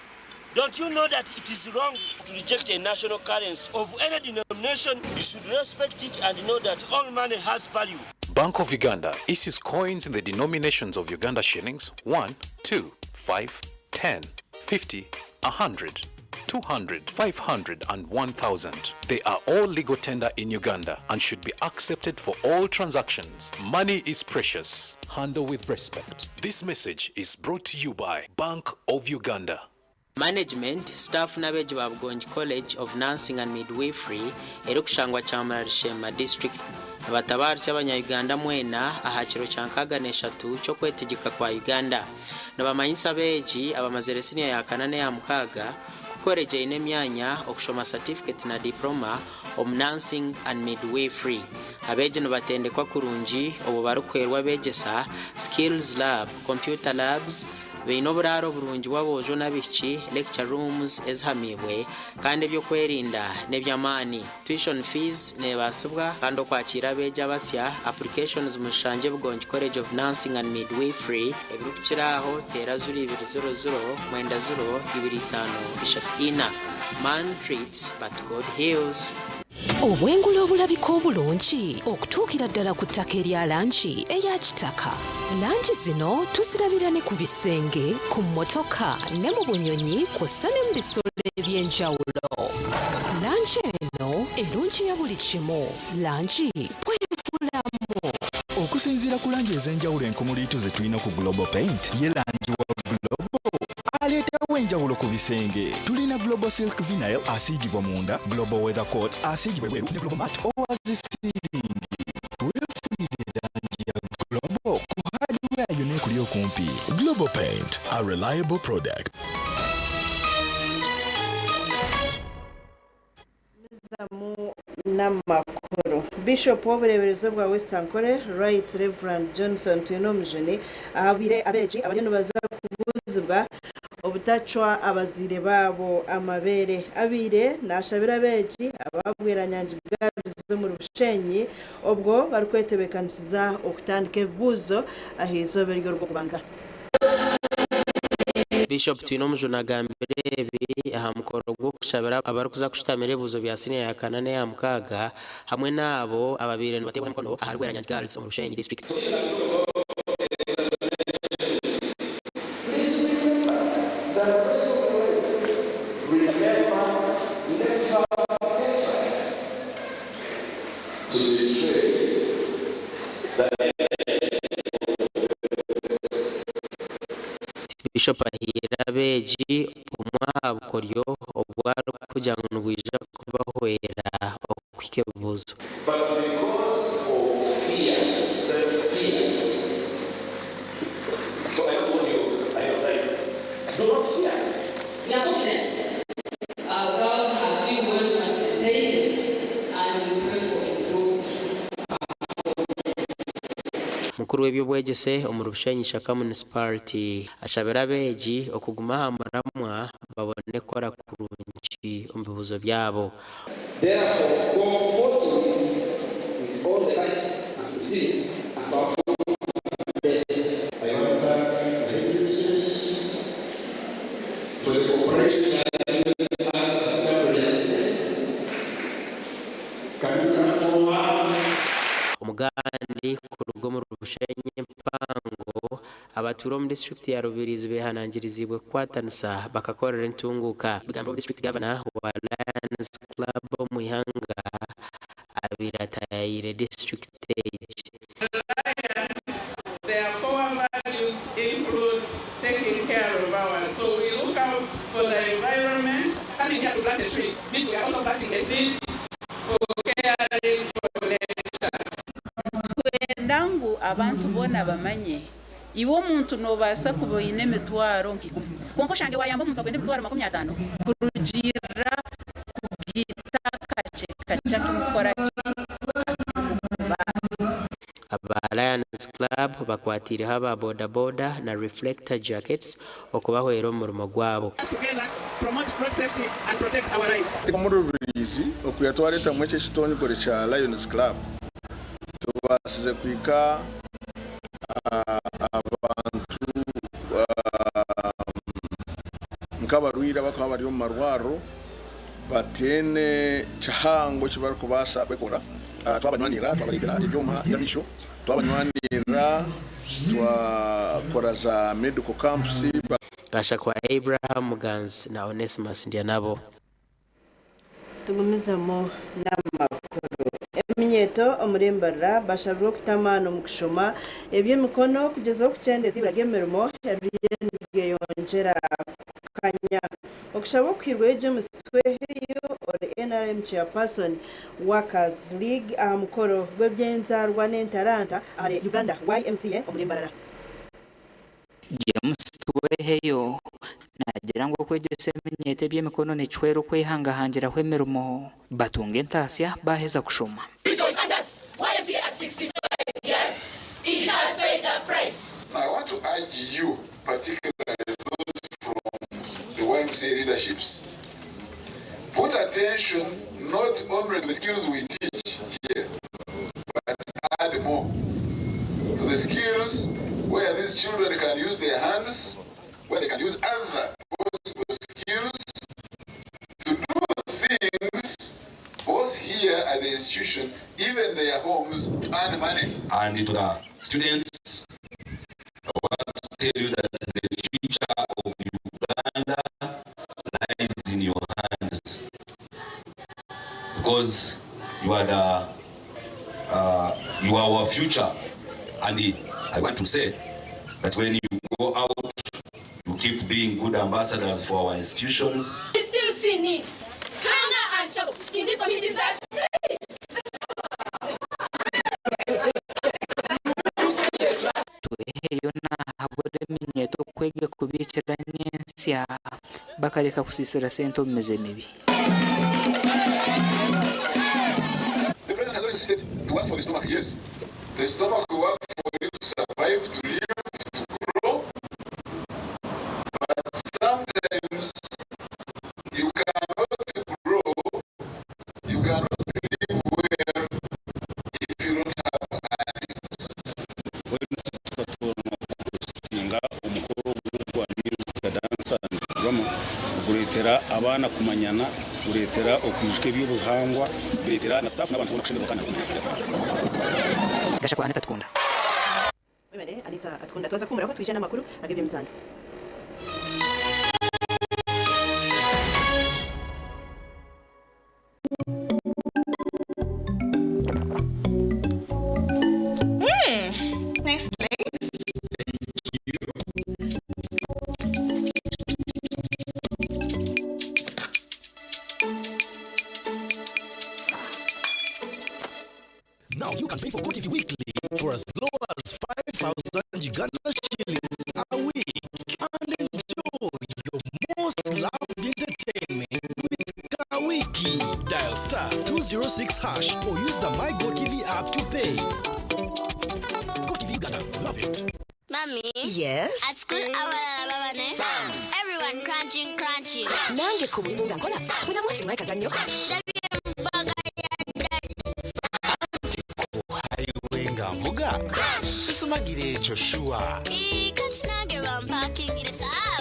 Don't you know that it is wrong to reject a national currency of any denomination? You should respect it and know that all money has value. Bank of Uganda issues coins in the denominations of Uganda shillings 1, 2, 5, 10, 50, 100, 200, 500, and 1000. They are all legal tender in Uganda and should be accepted for all transactions. Money is precious. Handle with respect. This message is brought to you by Bank of Uganda. Management, staff n'abeegi ba Bugongi College of Nursing and Midwifery erikushangwa Kyamurari Sheema District nibatabaaritsya abanya-Uganda mwena aha kiro kya 63 ky'okwetegyeka kwa Uganda. Nibamanyisa abeegi abamazire siniya ya kana n'eya mukaaga ku college eine emyanya okushoma certificate na diploma omu Nursing and Midwifery. Abeegi nibatendekwa kurungi obwo barikuhwerwa abeegyesa, skills lab, computer labs, Baine oburaaro burungi bw'aboojo n'abaishiki, lecture rooms ezihamiibwe, kandi eby'okwerinda n'eby'amaani. Tuition fees neebaasibwa kandi okwakiira abeegi abasya, applications muzishangye Bugongi College of Nursing and Midwifery. Ebirikukira aho teera zuro ibiri ziro ziro mwenda zuro ibiri itaano ishatu ina. Man treats but God heals. Obwengula obulabika obulungi okutuukira ddala ku ttaka erya langi eya kitaka. Langi zino tuzirabira ne ku bisenge, ku mmotoka ne mu bunyonyi kw'ossa ne mu bisolo eby'enjawulo. Langi eno erungiya buli kimu. Langi bwe bulamu. Okusinziira ku langi ez'enjawulo enkumuliitu ze tulina ku Global Paint, ye langi wa Global aleetawo enjawulo ku bisenge. Tulina Global Silk Vinyl asiigibwa munda, Global Weather Coat asiigibwa ebweru ne Global Matte owa zi siiringi. Weefunire langi ya Global ku hardware yonna ekuli okumpi. Global Paint, a reliable product. Gumizamu n'amakuru. Bishop w'obureeberezi obwa West Ankole, Right Rev. Johnson Twinomujuni ahabwire abeegi abariyo nibaza kubuuzibwa obutacwa abazaire baabo amabeere. Abaire nashabira abeegi aba Bweranyangi Girls omuri Bushenyi obwo barikwetebeekanisiza okutandika ebibuuzo ah'eizooba eryo Orwokubanza. Bishop Twinomujuni agambire ebi aha mukoro gw'okushabira abarikuza kushutamira ebibuuzo bya siniya ya kana n'eya mukaaga hamwe n'abo ababaire nibateebwaho emikono ahari Bweranyangi Girls omuri Bushenyi District. Bishop ahaire abeegi bumwe aha bukoryo obu arikugira ngu nibwija kubahwera okuhika ebibuuzo. Mukuru w'eby'obwegyese omuri Bushenyi Ishaka Municipality ashabire abeegi okuguma aha muramwa babone kukora kurungi omu bibuuzo byabo. Therefore, go forthwith with all the courage and resilience and perform best. I want to thank the headmistress for the cooperation she has given us as chaplains. Can you clap for her? Omugandi kuruga omuri Bushenyi empango, abatuura omu disiturikiti ya Rubirizi behanangiriziibwe kukwatanisa bakakorera entunguuka. Ebigambo ebi Disiturikiti Gavana wa Lions Club omu ihanga abaire ataayaayire disiturikiti egi. Their core values include taking care of ours. So we look out for the environment. Coming here to plant a tree means we are also planting a seed for caring for nature. Nitwenda ngu abantu boona bamanye iwe omuntu noobaasa kuba oine emitwaro nka ikumi kwonka oshange waayamba omuntu akwenda emitwaro 50 kurugiirira kugaita akakye kakye aku mukukora ki aku mukubaasa. Aba Lions Club bakwatiireho aba boda boda na reflector jackets okubahwera omu murimo gwabo. Omuri Rubirizi okwiha twaretamu eki ekitongore kya Lions Club tubaasize kuhika abantu nk'abarwaire. abakuba bari omu marwariro bateine kihango eki barikubaasa kwekora. Twabanywanira twabareetera ebyoma by'amaisho, twabanywanira twakora za medical camps. Gashakwa Abraham Muganzi na Onesimus Ndyanabo. Tugumizemu n'amakuru. Eminyeeto omuri Mbarara bashabirwe okuta amaani omu kushoma eby'emikono kugyezaho kukyendeza eibura ry'emirimo eririyo niryeyongyera kukanya. Okushaba okuhairweyo James Tweheyo ori NRM Chairperson Workers League aha mukoro gw'eby'enzarwa n'entaranta ahari Uganda YMCA omuri Mbarara. James Tweheyo naagira ngu okwegyesa eminyeeto eby'emikono nikihwera okwehangahangiraho emirimo batunga entaasya baaheza kushoma. Rejoice and dance, YMCA at 65 years, it has paid the price. I want to urge you, particularly those from the YMCA leaderships, put attention not only to the skills we teach here, but add more to the skills where these children can use their hands, where they can use other possible skills to do things both here at the institution, even their homes, to earn money. And to the students, I want to tell you that the future of Uganda lies in your hands, because you are our future. And I want to say that when you go out, you keep being good ambassadors for our institutions. We still see need, hunger and struggle in these communities that Tweheyo nahabura eminyeeto okwega kubiikira nyensya bakareka kusiisira sente omu mize mibi. The president has already insisted to work for the stomach, yes. The stomach will work for you to survive, to live, to grow. But sometimes you cannot grow, you cannot live well if you don't have earnings. Kusinga omukoro gwa music, dance and drama gureetera abaana kumanyana, gureetera okwijuka eby'obuhangwa, bireetera na staff n'abantu bona kushemererwa kandi kumanya. Gashakwa Anita Tukunda. Webale Anita Atukunda. Twaza kumuraho twije n'amakuru ag'eby'emizaano. Nice place. Thank you. Now you can pay for GoTV weekly for as low as 5,000 Uganda shillings a week and enjoy your most loved entertainment with Kawiki. Dial star 206 hash or use the My GoTV app to pay. GoTV Uganda, love it. Mommy. Yes? At school, our Everyone crunching, crunching. Nange ku mulimu nga nkola mwena mwaki mwekazannyo. Ndabye embaga ya daddy. Highway nga nvuga sisumagira ekyo sure. Kati nange bampakingire saawa.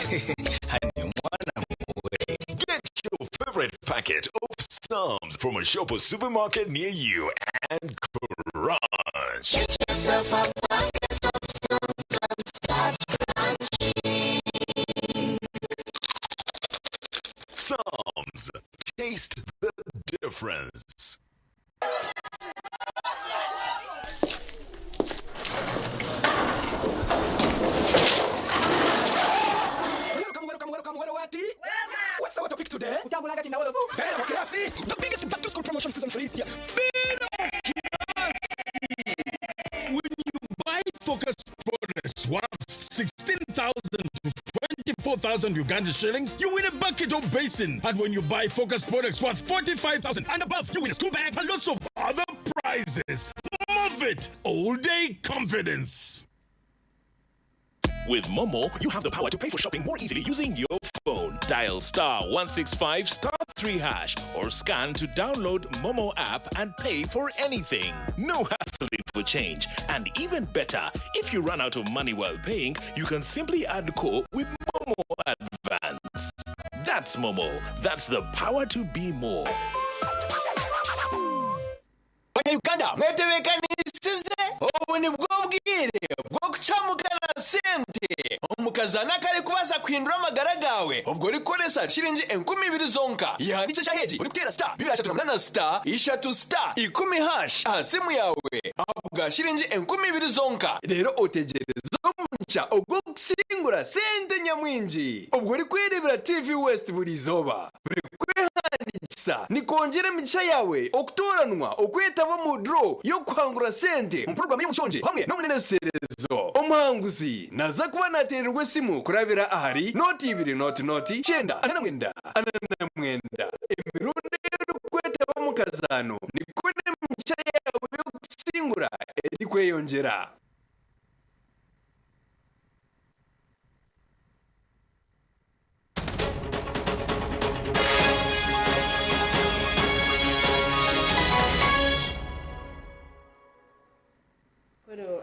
Honey, mwana muwe. Get your favorite packet of Psalms from a shop or supermarket near you and crunch. Get yourself a packet of Psalms and start crunching. Psalms. Taste the difference. Welcome, welcome, welcome, welcome, What's our topic today? The biggest back to school promotion season 3 is here. When you buy Focus products worth 16,000 to 24,000 Uganda shillings, you win a bucket or basin. And when you buy Focus products worth 45,000 and above, you win a school bag and lots of other prizes. Move it! All day confidence. With Momo, you have the power to pay for shopping more easily using your phone. Dial star 165 star 3 hash or scan to download Momo app and pay for anything. No hassling for change. And even better, if you run out of money while paying, you can simply add call with Momo Advance. That That's Momo. That's the power to be more. Banya-Uganda mwetebeekanisize? Obu nibwo bwire bw'okucamuka na sente omu kazaano akarikubaasa kuhindura amagara gaawe obwo orikukoresa shiringi 2000 zonka. Yehandiikye eshaaha egi orikuteera star 238 star ishatu star ikumi hash aha simu yaawe ahabwa shiringi 2000 zonka reero otegyereze omugisha ogw'okusingura sente nyamwingi obwo orikwereebera TV West buri izooba. Buri kwehandiikisa nikwongyera emigisha yaawe okutooranwa okwetaba omu draw y'okuhangura sente omu puroguraamu y'omushongye hamwe n'omuneneserezo. Omuhanguzi naaza kuba naateererwa esimu kurabira ahari nooti ibiri nooti nooti kyenda 49 49. Emirundi ei orikwetaba omu kazaano nikwo n'emigisha yaawe y'okusingura erikweyongyera.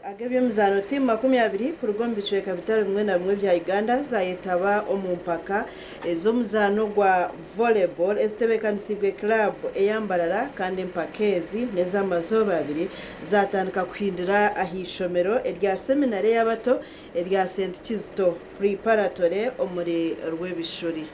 Ag'eby'emizaano tiimu 20 kuruga omu bicweka bitari bimwe na bimwe bya Uganda zayetaba omu mpaka ez'omuzaano gwa volleyball ezitebeekanisiibwe club eya Mbarara kandi empaka ezi n'ez'amazooba abiri zatandika kuhindira ah'eishomero erya seminare ey'abato erya St Kizito Preparatory omuri Rwebishuri.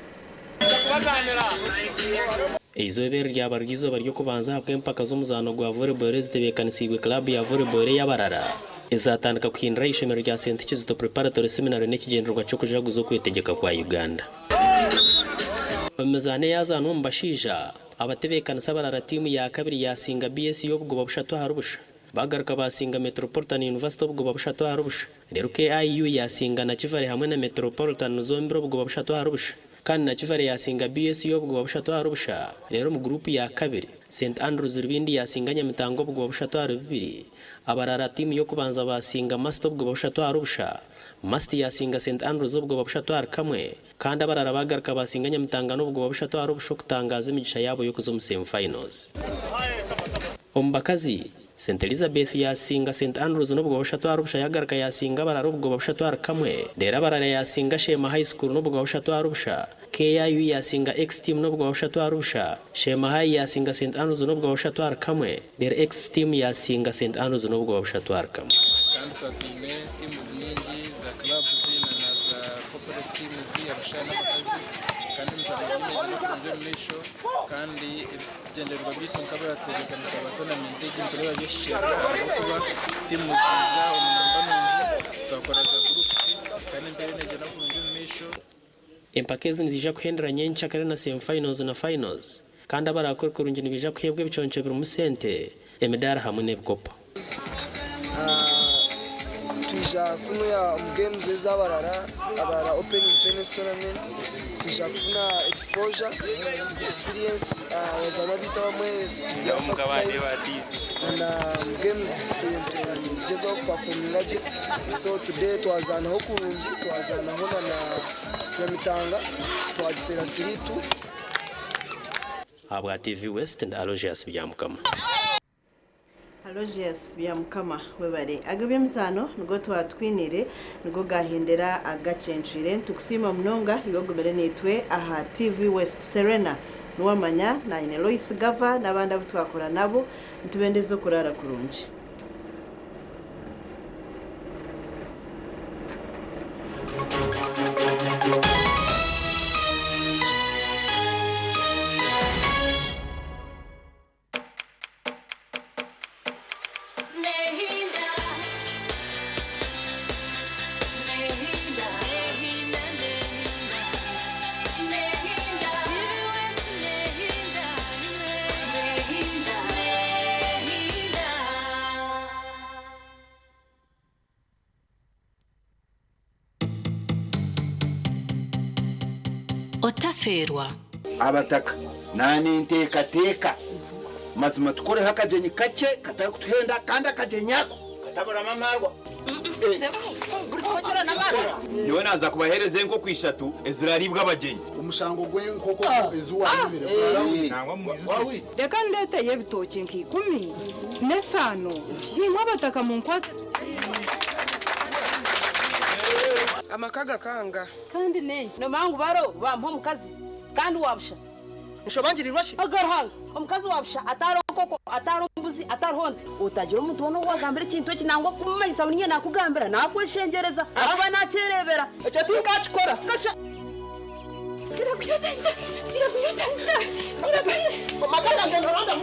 Eizooba eri ryaba riri eizooba ry'okubanza ahabw'empaka z'omuzaano gwa volleyball ezitebeekanisiibwe club ya volleyball ey'abarara ezatandika kuhindura ah'eishomero rya St Kizito Preparatory Seminary n'ekigyendererwa ky'okujaguza okwetegyeka kwa Uganda. Omu mizaano eyazaanwa omu bashaija, abatebeekanisa abarara tiimu ya kabiri yaasinga BSU obugoba bushatu ahari busha. Baagaruka baasinga Metropolitan University obugoba bushatu ahari busha. Reero KIU yaasinga Nakivale hamwe na Metropolitan zombiri obugoba bushatu ahari busha. Kandi Nakivale yaasinga BSU obugoba bushatu ahari busha. Reero omu guruupu ya kabiri, St Andrews Rubindi yaasinga Nyamitanga obugoba bushatu ahari bubiri. Abarara tiimu y'okubanza baasinga Must obugoba bushatu ahari busha. Must yaasinga St Andrews obugoba bushatu ahari kamwe. Kandi abarara baagaruka baasinga Nyamitanga n'obugoba bushatu ahari busha okutangaaza emigisha yaabo y'okuza omu semi-finals. Omu bakazi, St Elizabeth yaasinga St Andrews n'obugoba bushatu ahari busha yaagaruka yaasinga abarara obugoba bushatu ahari kamwe. Reero abarara yaasinga Sheema High School n'obugoba bushatu ahari busha. KIU yaasinga X-Team n'obugoba bushatu ahari busha. Sheema High yaasinga St Andrews n'obugoba bushatu ahari kamwe. Reero X-Team yaasinga St Andrews n'obugoba bushatu ahari kamwe. Kandi twaba twine teams nyingi za clubs na na za corporate teams abashaija n'abakazi kandi emizaano eriyo neegyenda kurungi omu maisho kandi ebigyendererwa byaitu nk'abatebeekanisa ba tournament egi nitureeba byahikirira ahabw'okuba teams ziija omu namba nungi twakora za groups kandi empeera neegyenda kurungi omu maisho. Empaka ezi niziija kuhendera nyenkyakare na semi-finals na finals kandi abaraakore kurungi nibaija kuheebwa ebiconco ebirimu sente, emidaara hamwe n'ebikopo. Twija kunuya omu games ez'abarara, abarara opening tennis tournament, twija kufuna exposure, experience, abazaani abaitu abamwe is their first time na omu games nitugyezaho kupafominga gye so today twazaanaho kurungi, twazaanaho na Nyamitanga twagiteera 3-2. Ahabwa TV West ndi Aloysius Byamukama. Aloysius Byamukama webare. Ag'eby'emizaano nigo twatwiniire nigo gahendera agacencwire. Nitukusiima munonga iwe ogumire naitwe aha TV West Serena. Niwamanya nanye Loyce Gava n'abandi abu twakora nabo nitubendeza okuraara kurungi. Otafeerwa. Abataka, Naninteekateeka mazima tukoreho akagyenyi kakye katarikutuhenda kandi akagyenyi ako kataburamu amaarwa. Nyowe naaza kubaheereza enkoko ishatu eziraariibwe abagyenyi. Omushango gw'enkoko ezi waayibire gwarahwire. Reka ndeeteyo ebitookye nka ikumi n'esaano, imwe abataka munkwatse tugyende. Amaka gakanga. Kandi n'enki? Noomanya ngu baro bampa omukazi. Kandi wabusha. Nshobangirirwa shi? Agaruhanga. Omukazi wabusha atari nkoko, atari mbuzi, atari honte. Utagira omuntu wona owagambira ekintu eki nangwa kumumanyisa ngu ninye nakugambira, nakweshengyereza, akuba nakyerebera. Ekyo tinkakikora. Kasha. Kiragwire tata, kiragwire tata, kiragwire. Amaka gange noronda.